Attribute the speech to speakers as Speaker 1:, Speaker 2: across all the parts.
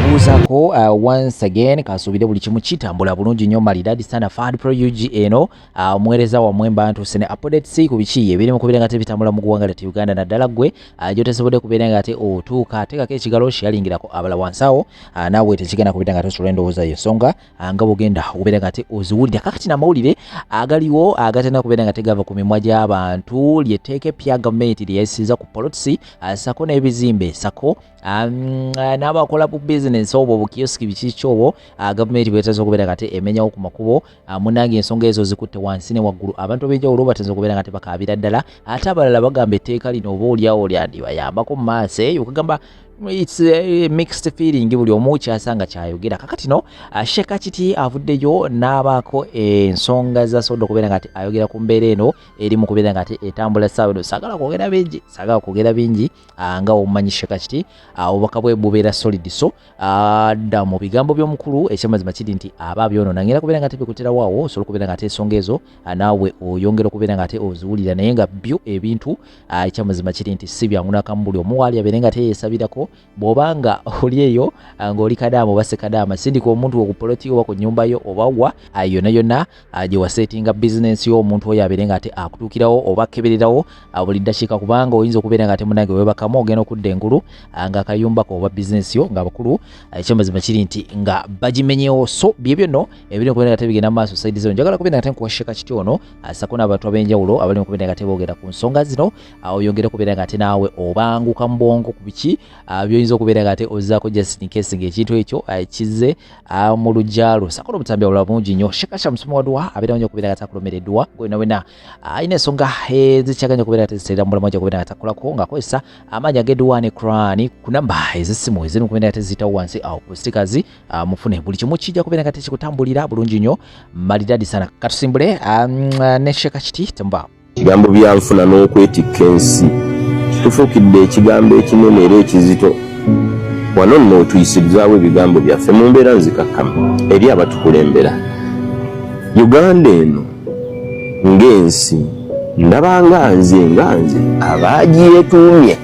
Speaker 1: Nkubuuzaako once again, kasuubire buli kimu kitambula bulungi nnyo malidadi sana. Fad Pro UG eno, omuweereza wammwe mba ntuuse ne updates ku biki ebiri mu kubeera nga tebitambula mu ggwanga lyattu Uganda, naddala ggwe gy'otasobodde kubeera nga ate otuuka. Teekako ekigalo, sharingirako abala wansi awo, naawe tekigenda kubeera nga tosula endowooza yo ensonga nga bwogenda okubeera nga ate oziwulira. Kakati n'amawulire agaliwo agatena kubeera nga tegava ku mimwa gy'abantu, lyetteeka eppya gavumenti lye yayisizza ku polotisi sako n'ebizimbe sako n'abakola bu bizinensi obwo obukiyosiki biki ki obwo, gavumenti bweteza okubeera nga ate emenyawo ku makubo. Munange, ensonga ezo zikutte wansi ne waggulu. Abantu ab'enjawulo bateza okubeera nga tebakaabira ddala, ate abalala bagamba etteeka lino oba oliawo lyandibayambako mu maaso eyo. Kugamba it's a mixed feeling, buli omu kyasanga kyayogera. Kakati no Sheikh Kiti avuddeyo n'abaako ensonga zasobodde okubeera nga ate ayogera ku mbeera eno eri mu kubeera nga ate etambula ssaawa eno. Saagala kwogera bingi, saagala kwogera bingi, nga omumanyi Sheikh Kiti, obubaka bwe bubeera solid. So dda mu bigambo by'omukulu, ekyamazima kiri nti aba byonoona ngenda kubeera nga tebikuterawo awo, osobola okubeera nga ate ensonga ezo naawe oyongera okubeera nga ate oziwulira. Naye nga byo ebintu, ekyamazima kiri nti si byangu nakamu. Buli omu waali abeere nga teyeesabirako. Bw'oba nga oli eyo ng'oli kadaama oba sekadaama, sindika omuntu ku poloti oba ku nnyumba yo oba wa yonna yonna gye waseetinga bizinensi yo, omuntu oyo abeere nga ate akutuukirawo oba akebererawo buli ddakiika, kubanga oyinza okubeera nga ate munange weebakamu, ogenda okudda engulu ng'akayumbako oba bizinensi yo ng'abakulu, ekyamazima kiri nti nga bagimenyewo. So byebyo nno ebiri okubeera nga tebigenda mu maaso side zino. Njagala kubeera nga tenkuwa Sheikh Kiti ono sako n'abantu ab'enjawulo abali mu kubeera nga teboogera ku nsonga zino, oyongere kubeera nga ate naawe obanguka mu bwongo ku biki byoyinza okubeera nga ate ozzaako just in case ng'ekintu ekyo kizze mu lujjalo, sako n'obutambi obulala bungi nnyo. Sheikh Asha musomi wa dduwa, abeera nnyo okubeera nga takulomera edduwa gwena wena alina ensonga ezikyaganya okubeera nga teziterera mu bulamu, ajja kubeera nga takolako ng'akozesa amaanyi ag'edduwa ne Quran ku namba ez'essimu eziri mu kubeera nga teziyitawo wansi awo ku stickers. Mufune buli kimu kijja kubeera nga tekikutambulira bulungi nnyo malidadi sana. Katusimbule ne Sheikh Kiti, temubaawo.
Speaker 2: Ekigambo byanfuna n'okwetikka ensi kitufuukidde ekigambo ekinene era ekizito. Wano nno tuyisirizaawo ebigambo byaffe mu mbeera nzikakkamu eri abatukulembera. Uganda eno ng'ensi, ndaba nga nze nga nze abagyetuumye,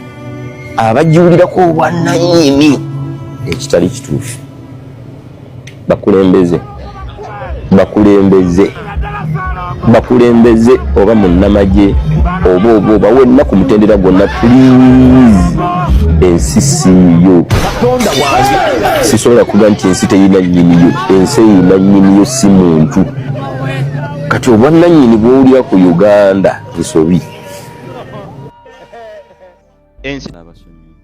Speaker 2: abagiwulirako obwannannyini, ekitali kituufu. Bakulembeze, bakulembeze, bakulembeze, oba munnamagye oba oba oba wenna ku mutendera gwonna, please, ensi siiyo. Sisobola kuga nti ensi teyina nnyiniyo. Ensi eyina nnyiniyo, si muntu. Kati obwannannyini bwowulira ku Uganda nsobi.
Speaker 3: Ensi abasonyiwe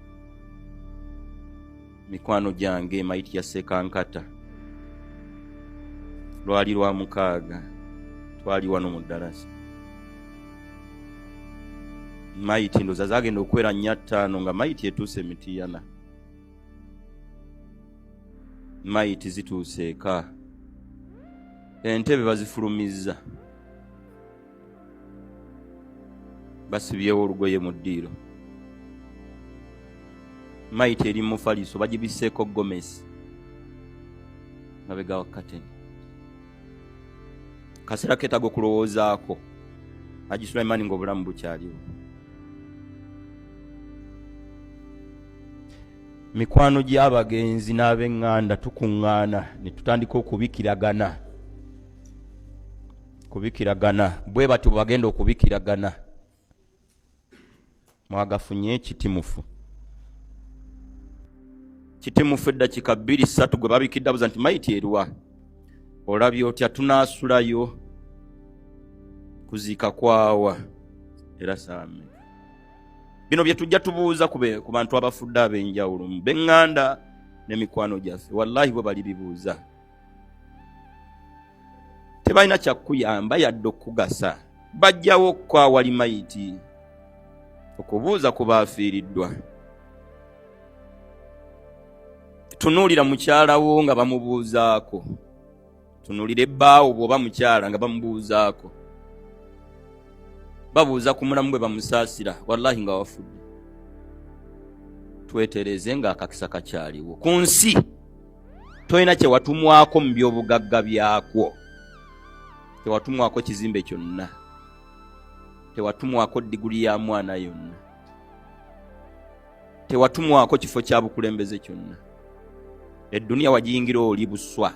Speaker 3: mikwano gyange. Mayiti ya Sekankata, lwali lwa mukaaga, twali wano mu ddalasa. Mayiti ndoza zagenda okwera nnya ttaano nga mayiti etuuse emitiyana. Mayiti zituuse eka, entebe bazifulumizza, basibyewo olugoye mu ddiiro, mayiti eri mufaliso, bagibiseeko gomesi mabega wa kateni. Kaseera keetaaga okulowoozaako Haji Sulaimani ng'obulamu bukyaliwo. Mikwano gy'abagenzi n'ab'eŋŋanda tukuŋŋaana ne tutandika okubikiragana, kubikiragana bwe batyo bwe bagenda okubikiragana. Mwagafunye ekitimufu, kitimufu. Eddakiika bbiri ssatu gwe babikidde abuza nti, "Mayiti eruwa? Olabye otya? Tunaasulayo kuziika kwawa era saame?" Bino bye tujja tubuuza ku bantu abafudde ab'enjawulo b'eŋŋanda n'emikwano gyaffe. Wallahi bwe bali bibuuza, tebalina kyakuyamba yadde okukugasa. Bajjawo kwawali mayiti okubuuza ku baafiiriddwa. Tunuulira mukyala wo nga bamubuuzaako, tunuulira ebbaawo bw'oba mukyala nga bamubuuzaako, babuuza ku mulamu bwe bamusaasira. Wallahi nga wafudde. Twetereze ng'akakisa kakyaliwo ku nsi. Tolina kye watumwako mu by'obugagga byakwo, tewatumwako kizimbe kyonna, tewatumwako diguli ya mwana yonna, tewatumwako kifo kya bukulembeze kyonna. Edduniya wagiyingira oli buswa,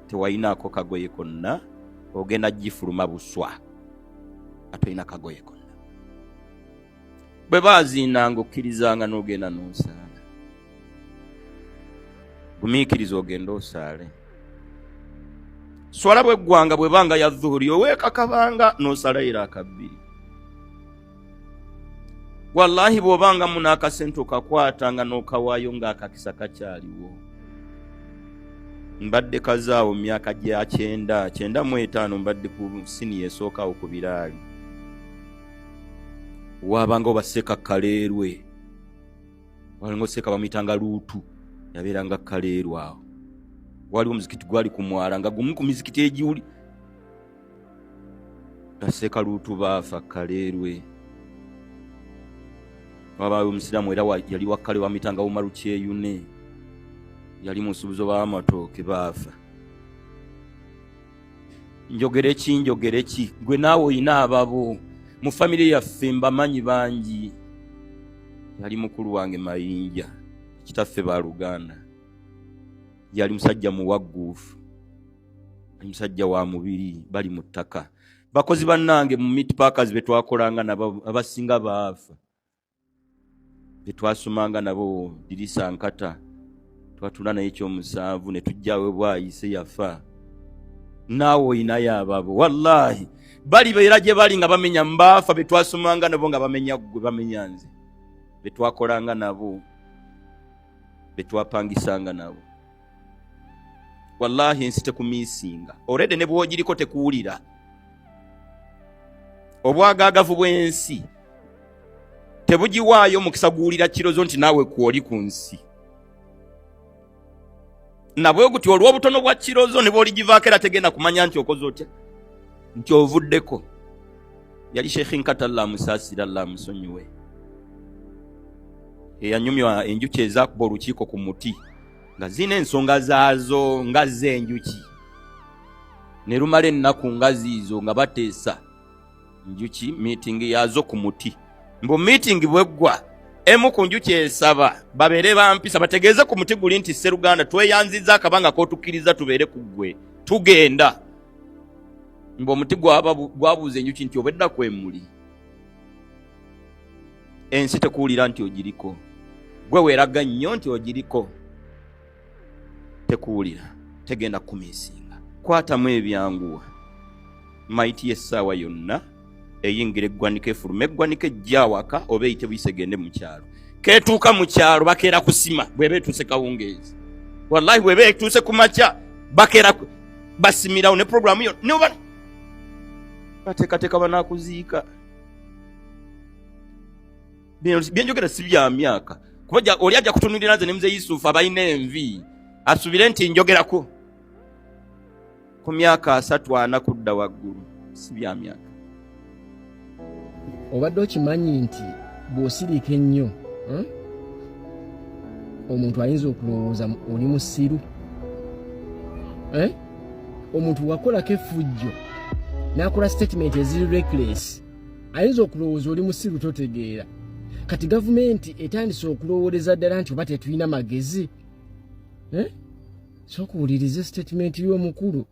Speaker 3: tewalinaako kagoye konna, ogenda gifuluma buswa nga tolina kagoye konna. Bwe baaziinanga okkirizanga n'ogenda n'osaala. Gumiikiriza ogende osaale. Swala bweggwanga bwebanga ya dhuhuri oweekakabanga n'osala era akabbiri. Wallahi bw'obanga muna akasente okakwata nga n'okawaayo ng'akakisa kakyaliwo. Mbadde kazaawo mu myaka gya 95 mbadde ku siniya esookawo ku biraali. Waabanga obaseeka Kaleerwe, walinga oseeka bamuyitanga Luutu, yabeeranga Kaleerwe awo. Waliwo omuzikiti gwali ku mwala nga gumu ku mizikiti egiwuli. Baseeka Luutu baafa Kaleerwe. Wabaawo omusiraamu era yali wa Kale bamuyitanga Umaru Kyeyune, yali musuubuzi w'amatooke, baafa. Njogere ki, njogere ki? Gwe naawe olina ababo mu famire yaffe, mbamanyi bangi. Yali mukulu wange Mayinja, kitaffe baluganda. Yali musajja muwagguufu, yali musajja wa mubiri, bali mu ttaka. Bakozi bannange mu meat packers be twakolanga nabo abasinga baafa, be twasomanga nabo Dirisa Nkata twatula naye ekyomusanvu ne tujjawe bwayise yafa. Naawe olinayo ababo, wallahi balibeera gye bali nga bamenya mbaafa, be twasomanga nabo nga bamenya ggwe, bamenya nze, be twakolanga nabo, be twapangisanga nabo. Wallahi ensi tekumiisinga already, ne bw'ogiriko tekuwulira. Obwagaagavu bw'ensi tebugiwaayo mukisa guwulira kirozo nti naawe kwoli ku nsi nabwe guti olw'obutono bwa kirozo ne bw'oligivaako era tegenda kumanya nti okoze otya, nti ovuddeko. Yali Sheikh Nkata, Allah amusaasira, Allah amusonyiwe, eyanyumywa enjuki ezakuba olukiiko ku muti nga zirina ensonga zaazo nga z'enjuki, ne lumala ennaku nga ziizo nga bateesa njuki meeting yaazo ku muti. Mbu meeting bweggwa, emu ku njuki esaba babeere bampisa bategeeze ku muti guli nti sseruganda tweyanzizza akabanga k'otukkiriza tubeere ku ggwe, tugenda. Mbu omuti gwabuuza enjuki nti obwedda kwemuli. Ensi tekuwulira nti ogiriko, gwe weeraga nnyo nti ogiriko, tekuwulira, tegenda kukumiisinga. Kwatamu ebyanguwa, maiti y'essaawa yonna eyingira eggwanika, efuluma eggwanika, ejja awaka oba eyite buyise egende mu kyalo. Keetuuka mu kyalo bakeera kusima bw'eba etuuse kawungeezi. Wallahi bw'eba etuuse ku makya bakeera basimirawo ne puroguramu yo ne bateekateeka banaakuziika. Byenjogera si bya myaka, kuba oli ajja kutunulira nze ne Mzee Yusufu abalina envi asubire nti njogerako ku myaka 30, 40 kudda waggulu. Si bya myaka.
Speaker 4: Obadde okimanyi nti bw'osirika ennyo, Omuntu ayinza okulowooza oli musiru, eh? Omuntu wakolako effujjo n'akola statement eziri reckless, ayinza okulowooza oli musiru, totegeera. Kati gavumenti etandise okulowooleza ddala nti oba tetulina magezi, eh? Sooka owulirize statement y'omukulu.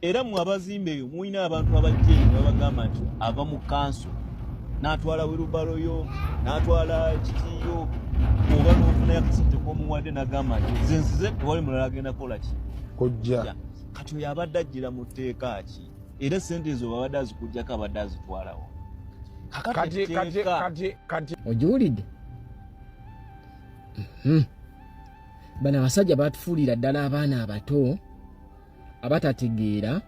Speaker 5: Era mmwe abazimba eyo mulina abantu abajja eyo babagamba nti ava mu kanso n'atwala wheelbarrow yo, n'atwala kitiyo, oba n'ofunayo akasente k'omuwadde n'agamba nti nze nzize, tewali mulala agenda kukola ki?
Speaker 6: Kujja.
Speaker 5: Kati oyo abadde ajjira mu tteeka ki? Era sente ezo babadde azikugjako, abadde azitwalawo?
Speaker 6: Kati kati kati kati
Speaker 4: Ogiwulidde? Bano abasajja batufuulira ddala abaana abato abatategeera,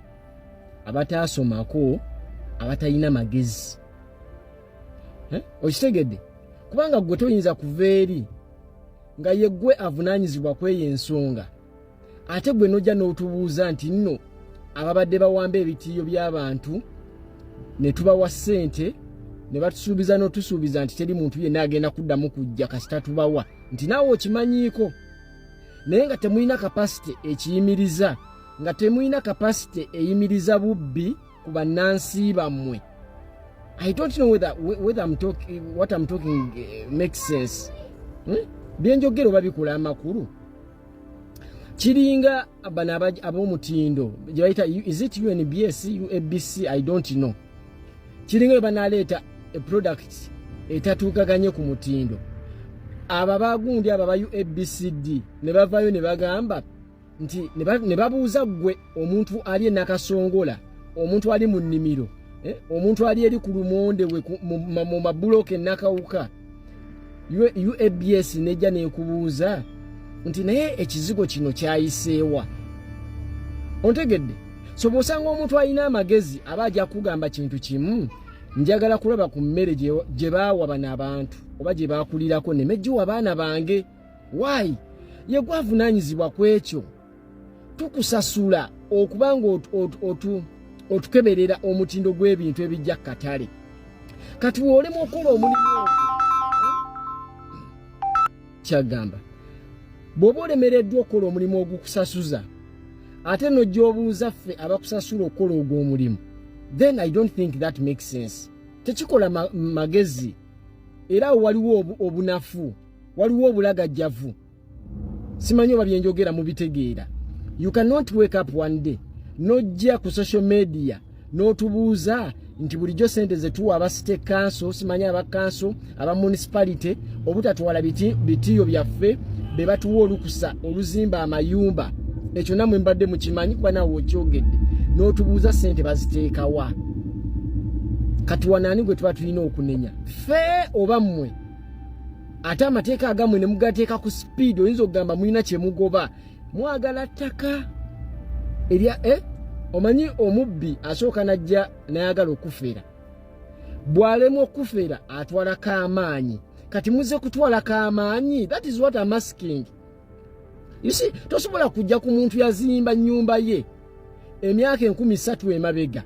Speaker 4: abataasomako, abatalina magezi. Eh? Okitegedde? Kubanga gwe toyinza kuva eri nga ye gwe avunaanyizibwa kweyo ensonga, ate gwe nojja n'otubuuza nti nno ababadde bawamba ebitiiyo by'abantu ne tubawa ssente ne batusuubiza n'otusuubiza nti teri muntu yenna agenda kuddamu kujja kasita tubawa, nti naawe okimanyiiko, naye nga temulina capacity ekiyimiriza, nga temulina capacity eyimiriza bubbi ku bannansi bammwe. I don't know whether what I'm talking makes sense. Byenjogera oba bikola amakulu? Kiringa bano ab'omutindo gye bayita, is it UNBS, UABC, I don't know. Kiringa bwe banaleeta eproduct etatuukaganye ku mutindo, abo abagundi, abo aba UABCD ne bavaayo ne bagamba nti ne babuuza ggwe omuntu ali e Nakasongola, omuntu ali mu nnimiro, omuntu ali eri ku lumonde we mu mabuloka enakawuka, UABS nejja nekubuuza nti, "Naye ekizigo kino kyayiseewa?" Ontegedde? So bw'osanga omuntu alina amagezi, aba ajja kugamba kintu kimu: "Njagala kulaba ku mmere gye baawa bano abantu oba gye baakulirako, nemejjiwa baana bange." Waayi ye gwavunaanyizibwa ku ekyo? Tukusasula okuba nga otukeberera omutindo gw'ebintu ebijja ku katale. Kati woolemu okukola omulimu ogwo, kyagamba bw'oba olemereddwa okukola omulimu ogukusasuza, ate n'ojja obuuza ffe abakusasula okukola ogwo omulimu, then I don't think that makes sense. Tekikola magezi. Era awo waliwo obunafu, waliwo obulagajjavu. Simanyi oba byenjogera mubitegeera. You cannot wake up one day n'ojja ku social media n'otubuuza nti bulijjo sente zetuwa aba city council, simanyi aba council, aba municipality, obutatwala bitiyo byaffe be batuwa olukusa oluzimba amayumba. Ekyo nammwe mbadde mukimanyi, kuba naawe okyogedde n'otubuuza sente baziteekawa. Kati wanaani gwe tuba tulina okunenya, ffe oba mmwe? Ate amateeka agammwe ne mugateeka ku speed, oyinza okugamba mulina kyemugoba, mwagala ttaka erya omanyi omubbi asooka najja nayagala okufera, bw'alemwa okufera atwala k'amaanyi. Kati muze kutwala k'amaanyi? That is what I'm asking. You see, tosobola kujja ku muntu yazimba nnyumba ye emyaka 3000 emabega,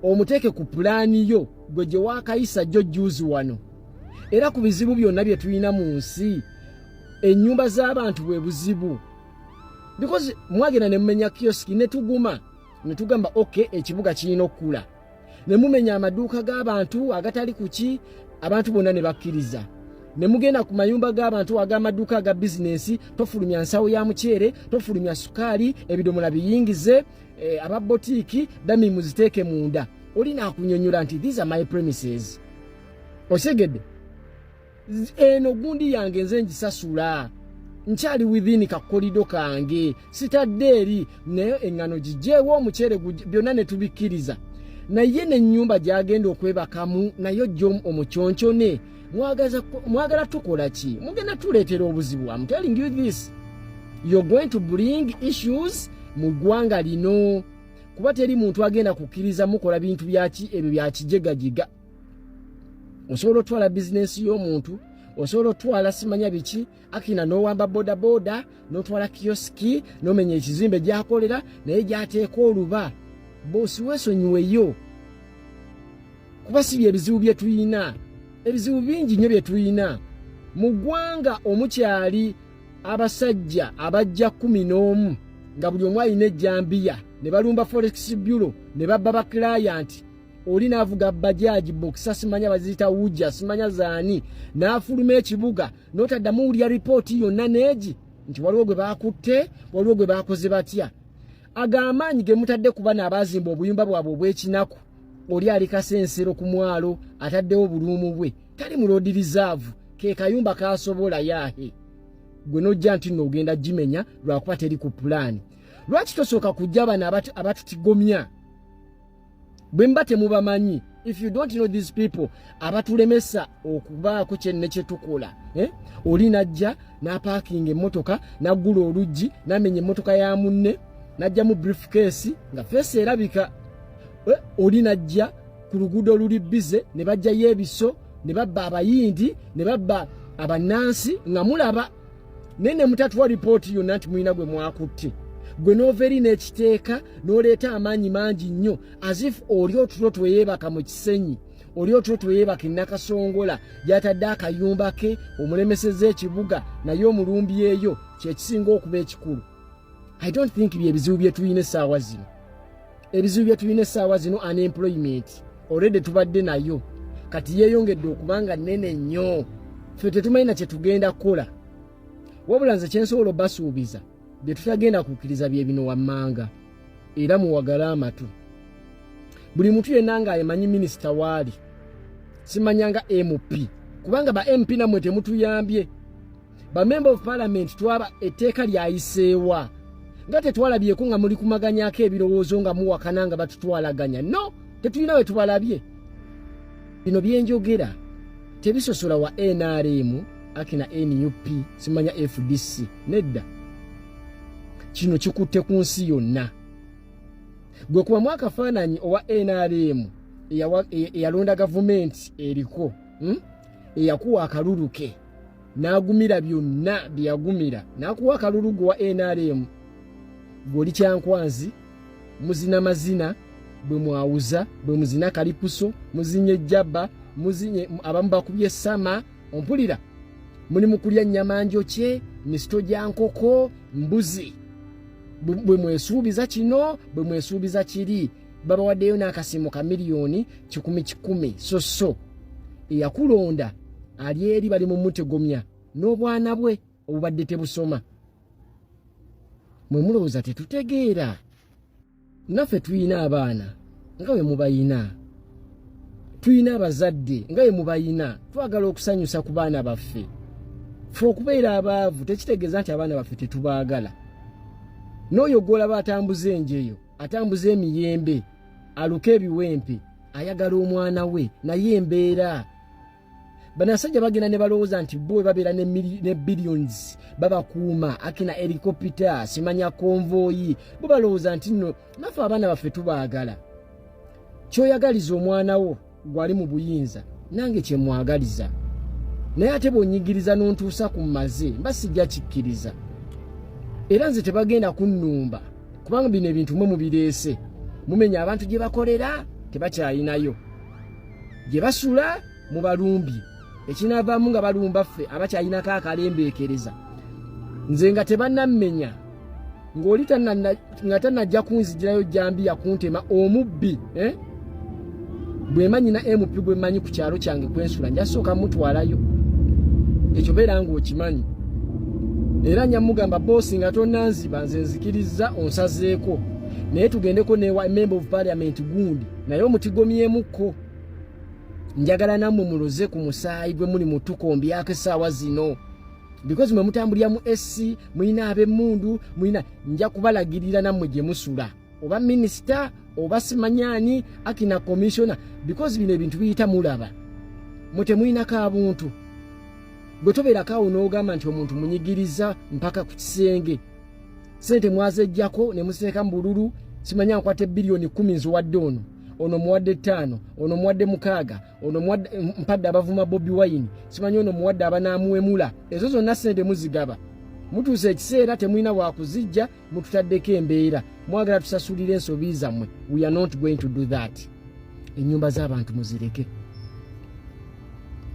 Speaker 4: omuteeke ku pulaani yo gwe gye waakayisa jjo juzi wano. Era ku bizibu byonna bye tulina mu nsi, ennyumba z'abantu bwe buzibu, because mwagenda ne mumenya kioski ne tuguma ne tugamba, "Ok, ekibuga kirina okukula." Ne mumenya amaduuka g'abantu agatali kuki, abantu bonna ne bakkiriza. Ne mugenda ku mayumba g'abantu ag'amaduuka aga bizinensi, tofulumya nsawo ya muceere, tofulumya sukaali, ebidomola biyingize, aba botiiki dami muziteeke munda. Oli naakunyonyola nti, "These are my premises." Osegedde? Eno gundi yange, nze ngisasula, nkyali within kakolido kange, sitadde eri, naye eŋŋano gigyewo, omuceere byonna ne tubikkiriza. Naye n'ennyumba gy'agenda okwebakamu nayo jjo omuconcyone. Mwagala tukola ki? Mugenda tuleetera obuzibu. I'm telling you this, you're going to bring issues mu ggwanga lino, kuba teri muntu agenda kukkiriza mukola bintu byaki ebyo byakijegajiga. Osobola otwala bizinensi y'omuntu, osobola otwala simanya biki, akina n'owamba bodaboda, n'otwala kioski, n'omenya ekizimbe gy'akolera naye gy'ateeka oluba. Bosi, weesonyiweyo, kuba si bye bizibu bye tuyina. Ebizibu bingi nnyo bye tuyina mu ggwanga. Omukyali abasajja abajja 11 nga buli omu alina ejjambiya ne balumba forex bureau ne babba baclient. Oli n'avuga bajaji boxer, simanya baziyita wujja, simanya zaani, n'afuluma ekibuga n'otaddamu wulya ripooti yonna neegi nti waliwo gwe bakutte, waliwo gwe bakoze batya. Ago amaanyi ge mutadde ku bano abaazimba obuyumba bwabwe obw'ekinaku. Oli ali Kasensero ku mwalo, ataddewo buluumu bwe, tali mu road reserve, ke kayumba kasobola yaahe. Gwe nojja nti nno ogenda gimenya lwakuba teri ku pulaani. Lwaki tosooka kujja bano abatutigomya? Bwe mba temubamanyi, if you don't know these people abatulemesa okubaako kyenne kye tukola, eh? Oli najja n'apaakinga emmotoka, n'aggula oluggi, n'amenya emmotoka ya munne, n'ajjamu briefcase nga face erabika, eh? Oli najja ku luguudo oluli busy ne bajjayo ebiso ne babba abayindi ne babba abannansi nga mulaba, naye ne mutatuwa ripooti yonna nti mulina gwe mwakutte. Gwe n'ova eri n'ekiteeka n'oleeta amaanyi mangi nnyo, as if oli otulo tweyeebaka mu Kisenyi, oli otulo tweyeebaka e Nakasongola gy'atadde akayumba ke, omulemeseza ekibuga, naye omulumbi eyo kyekisinga okuba ekikulu. I don't think bye bizibu bye tulina essaawa zino. Ebizibu bye tulina essaawa zino, unemployment already tubadde nayo, kati yeeyongedde okuba nga nnene nnyo. Ffe tetumanyi na kye tugenda kukola, wabula nze kyensobola obasuubiza, Bye tutagenda kukkiriza bye bino wammanga, era muwagale amatu. Buli muntu yenna ng'ayemanyi minisita waali, simanyanga MP, kubanga ba MP nammwe temutuyambye. Ba member of parliament twaba etteeka lyayiseewa nga tetwalabyeko nga muli kumaganyako ebirowoozo, nga muwakana nga batutwalaganya. No, tetulina we tubalabye. Bino byenjogera tebisosola wa NRM akina NUP, simanya FDC, nedda. Kino kikutte ku nsi yonna. Gwe kubamu akafaananyi owa NRM eyalonda gavumenti eriko, Eyakuwa akalulu ke n'agumira byonna bye yagumira, n'akuwa akalulu gwe wa NRM. Gw'oli Kyankwanzi, muzina mazina bwe mwawuza, bwe muzina kalipuso, muzinye ejjaba, muzinye, abamu bakubye sama. Ompulira, muli mu kulya nnyama njokye, misito gya nkoko, mbuzi. Bwe mwesuubiza kino, bwe mwesuubiza kiri, babawaddeyo n'akasiimo ka miliyoni kikumi kikumi. So so eyakulonda ali eri bali mu mutegomya n'obwana bwe obubadde tebusoma. Mwe mulowooza tetutegeera? Naffe tulina abaana nga bwe mubayina, tulina abazadde nga bwe mubayina. Twagala okusanyusa ku baana baffe. Ffe okubeera abaavu tekitegeeza nti abaana baffe tetubaagala. N'oyo gw'olaba atambuza enjeyo, atambuza emiyembe, aluka ebiwempe, ayagala omwana we, naye embeera. Banasajja bagenda ne balowooza nti bo babeera ne billions babakuuma, akina helicopter, simanya convoy. Bo balowooza nti nno naffe abaana baffe tubaagala. Kyoyagaliza omwana wo gwali mu buyinza, nange kyemwagaliza. Naye ate bw'onyigiriza n'ontuusa ku maze, mba sijja kikkiriza. Era nze tebagenda kunnumba, kubanga bino ebintu mwe mubireese. Mumenya abantu gye bakolera, tebakyayinayo gye basula, mubalumbye. Ekinaavaamu nga balumba ffe abakyayinako akalembeekereza. Nze nga tebannammenya, ng'oli nga tannajja kunzigirayo jambiya kuntema omubbi, eh? Bwe manyina MP gwe mmanyi ku kyalo kyange kwensula, njasooka mutwalayo. Ekyo beera ng'okimanyi. Era nyamugamba, "Boss, nga tonnanziba, nze nzikirizza onsazeeko, naye tugendeko newa member of parliament gundi, naye omutigomyemukko. Njagala nammwe muloze ku musaayi gwe muli mutukombyako essaawa zino, because mwe mutambulira mu sc, mulina ab'emmundu, mulina. Nja kubalagirira nammwe gye musula, oba minisita oba simanyaani akina commissioner, because bino ebintu biyita mulaba mwe temuyinako abuntu. Bwe tobeerako awo n'ogamba nti omuntu munyigiriza mpaka ku kisenge, sente mwazejjako ne museeka mu bululu, simanya nkwata ebbiliyoni 10 nziwadde ono, ono muwadde 5, ono muwadde 6, ono mpadde abavuma Bobi Wine, simanyi ono muwadde abanaamuwemula. Ezo zonna sente muzigaba. Mutuuse ekiseera temulina wakuzijja, mututaddeko embeera, mwagala tusasulire ensobi zammwe. We are not going to do that. Ennyumba z'abantu muzireke,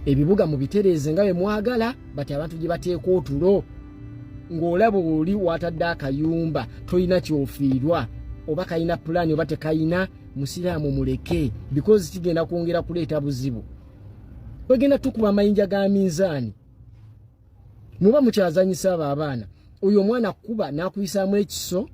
Speaker 4: ebibuga mubitereeze nga bwe mwagala, bati abantu gye bateeka otulo ng'olaba oli watadde akayumba, tolina kyofiirwa, oba kalina pulaani oba tekayina. Musiraamu muleke, because kigenda kwongera kuleeta buzibu. Bagenda tukuba amayinja ga minzaani. Muba mukyazanyisa abo abaana. Oyo omwana kuba n'akuyisaamu ekiso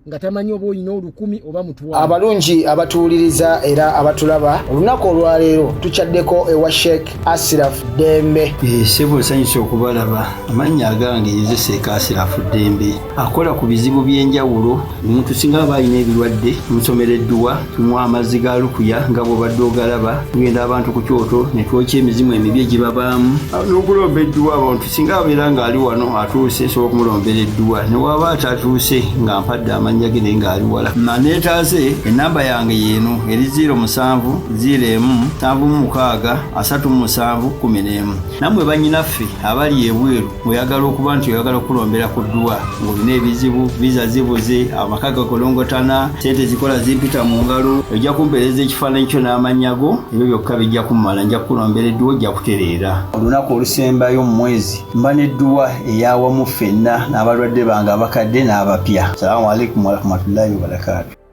Speaker 4: nga tamanyi oba olina 1000 oba 500.
Speaker 7: Abalungi abatuwuliriza era abatulaba, olunaku olwaleero tukyaddeko ewa Sheikh Asiraf Ddembe.
Speaker 8: Ssebo, nsanyusa okubalaba. Amannya agange nze Seeka Asirafu Ddembe, akola ku bizibu by'enjawulo. Omuntu singa aba alina ebirwadde, tumusomera edduwa, tumuwa amazzi ga lukuya nga bw'obadde ogalaba. Tugenda abantu ku kyoto ne twokya emizimu emibi egibabaamu n'okulomba edduwa. Abantu singa abeera ng'ali wano atuuse, nsobola okumulombera edduwa. Ne waba atatuuse, nga mpadde amannya ge naye ng'ali wala naneetaase, enamba yange yeeno eri 07 01 76 37 11. Nammwe bannyinaffe abali ebweru, ng'oyagala okuba nti oyagala okulombera ku dduwa, ng'olina ebizibu, visa zibuze, amaka gakolongotana, sente zikola zimpita mu ngalo, ojja kumpeereza ekifaananyi kyo n'amannya go. Ebyo byokka bijja kummala, nja kukulombera edduwa, ojja kutereera. Olunaku olusembayo mu mwezi mba n'edduwa eyawamu ffenna n'abalwadde bange abakadde n'abapya. Salaamu alaikum warahmatullahi wabarakaatu.